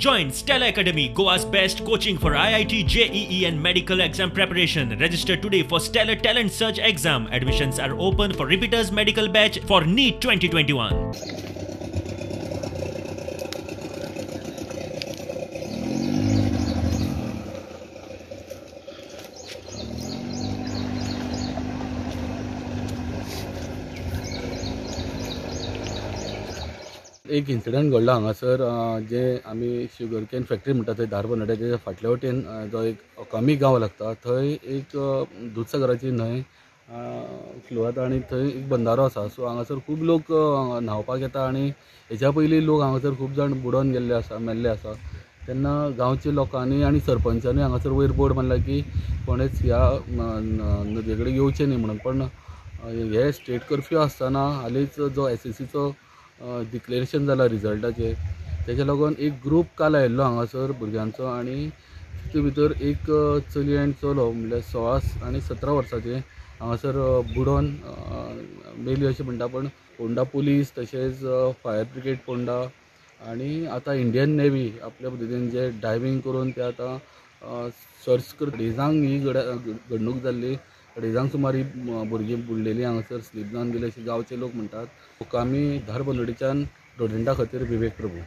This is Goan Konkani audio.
Join Stellar Academy, Goa's best coaching for IIT, JEE and medical exam preparation. Register today for Stellar Talent Search exam. Admissions are open for repeaters medical batch for NEET 2021. एक इन्सिडंट घडला हांगासर जे आमी शुगर can factory म्हणटा थंय धारबंदोड्याच्या फाटल्या वटेन जो एक अकामी गांव लागता थंय एक दुधसागराची न्हंय फ्लो जाता आनी थंय एक बंदारो आसा. सो हांगासर खूब लोक न्हांवपाक येता आनी हेच्या पयलीं लोक हांगासर खूब जाण बुडोन गेल्ले आसा, मेल्ले आसा. तेन्ना गांवच्या लोकांनी आनी सरपंचांनी हांगासर वयर बोर्ड मारला की कोणेच ह्या नदये कडेन येवचें न्ही म्हणून. पण हे स्टेट कर्फ्यू आसतना हालींच जो एसएससीचो डिक्लेरेशन जाला रिजल्टाचें तेज्या लागून एक ग्रूप काल आयिल्लो हांगासर भुरग्यांचो आनी तितून भितर एक चली आनी चलो म्हणल्यार 16 आनी 17 वर्सांचे हांगासर बुडोन मेली अशें म्हणटा. पण पोंडा पुलीस तशेंच फायर ब्रिगेड पोंडा आनी आतां इंडियन नेवी आपल्या पद्दतीन जे डायवींग करून ते आतां सर्च करता. अडेजांक ही घडणूक जाल्ली. अडेजांक सुमार ही भुरगीं बुडलेली हांगासर स्लीप जावन गेली अशें गांवचे लोक म्हणटात. आमी धारबंदोडेच्यान रोडेंटा खातीर विवेक प्रभू.